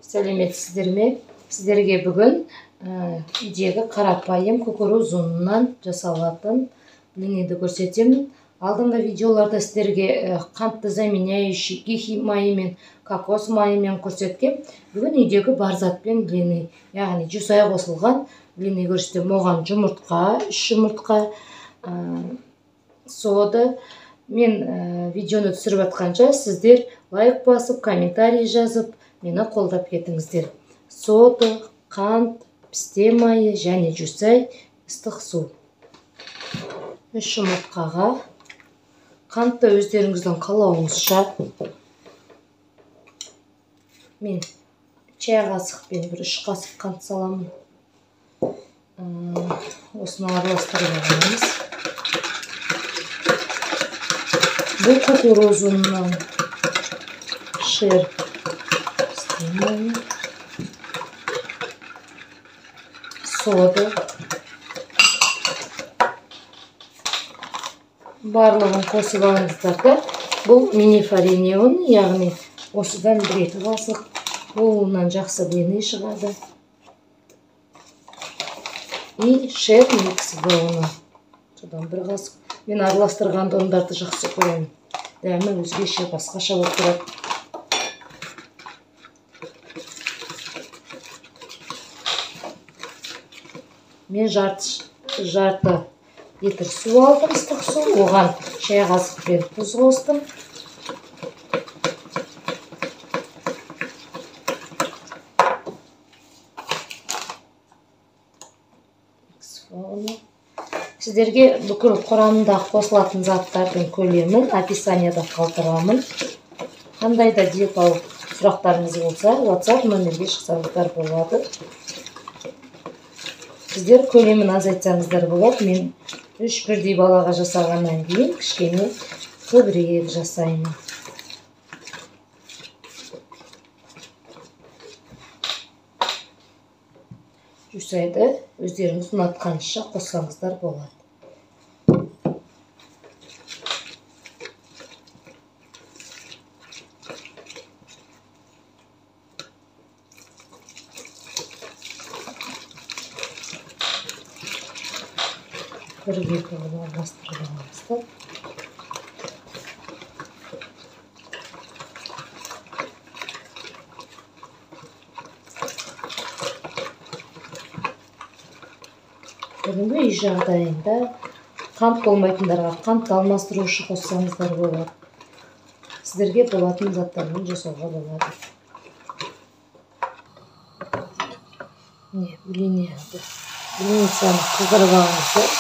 Сәлеметсіздер ме? Сіздерге бүгін үйдегі қарапайым кукуруз ұнынан жасалатын блинді көрсетемін. Алдыңғы видеоларда сіздерге қантты заменяющий гихи майымен, кокос майымен көрсеткем. Бүгін үйдегі бар затпен блины, яғни жусай қосылған блины көрсетемін. Оған жұмыртқа, 3 жұмыртқа, сода. Мен видеоны түсіріп жатқанша сіздер лайк басып, комментарий жазып, мені қолдап кетіңіздер. Сода, қант, пісте майы және жусай, ыстық су. 3 жұмыртқаға қантты өздеріңіздің қалауыңызша. Мен чай қасықпен бір 3 қасық қант саламын. Осыны араластырып аламыз. Бұл кукуруз ұнынан шер пісте майы, сода. Барлығын қосып алыңыздар да. Бұл мини фарине ұн, яғни осыдан 1-2 қасық. Бұл ұннан жақсы блины шығады. И шер микс ұны. Содан 1 қасық. Мен араластырғанда ұндарды жақсы көремін. Дәмі өзгеше, басқаша болып тұрады. Мен жарты литр су алдым, ыстық су. Оған шай қасықпен тұз қостым. Сіздерге бүкіл құрамында қосылатын заттардың көлемін описанияда қалдырамын. Қандай да диеталық сұрақтарыңыз болса, WhatsApp номерге шықсаңыздар болады. Сіздер көлемін азайтсаңыздар болады. Мен 3 бірдей балаға жасағаннан кейін кішкене көбірек жасаймын. Жусайды өздеріңіз ұнатқанша қоссаңыздар болады. Бірге қылып араластырып аламыз. Бүгінгі үй жағдайында қант болмайтындарға қант алмастырушы қоссаңыздар болады. Сіздерге болатын заттармен жасауға болады. Міне, блинницаны қыздырып алыңыздар.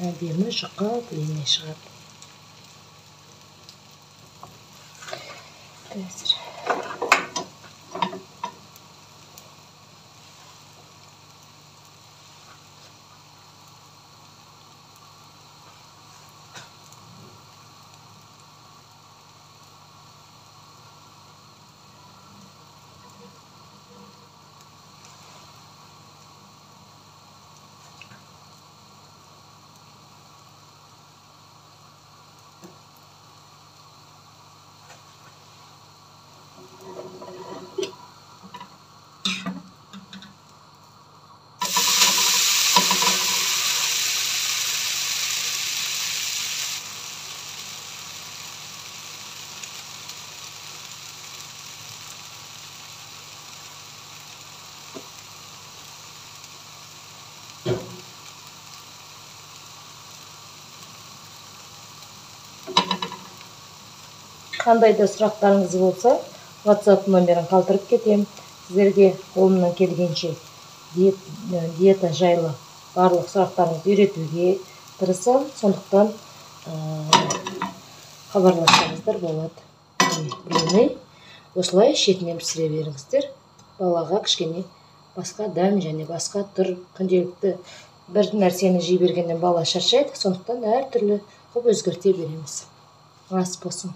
Әдемі жұқа блины шығады. Қазір қандай да сұрақтарыңыз болса, WhatsApp номерін қалдырып кетемін. Сіздерге қолымнан келгенше диета жайлы барлық сұрақтарыңызды үйретуге тырысамын. Сондықтан хабарлассаңыздар болады. Блины осылай шетінен пісіре беріңіздер. Балаға кішкене басқа дәм және басқа түр, күнделікті бір нәрсені жей бергеннен бала шаршайды. Сондықтан әртүрлі қылып өзгерте береміз. Ас болсын.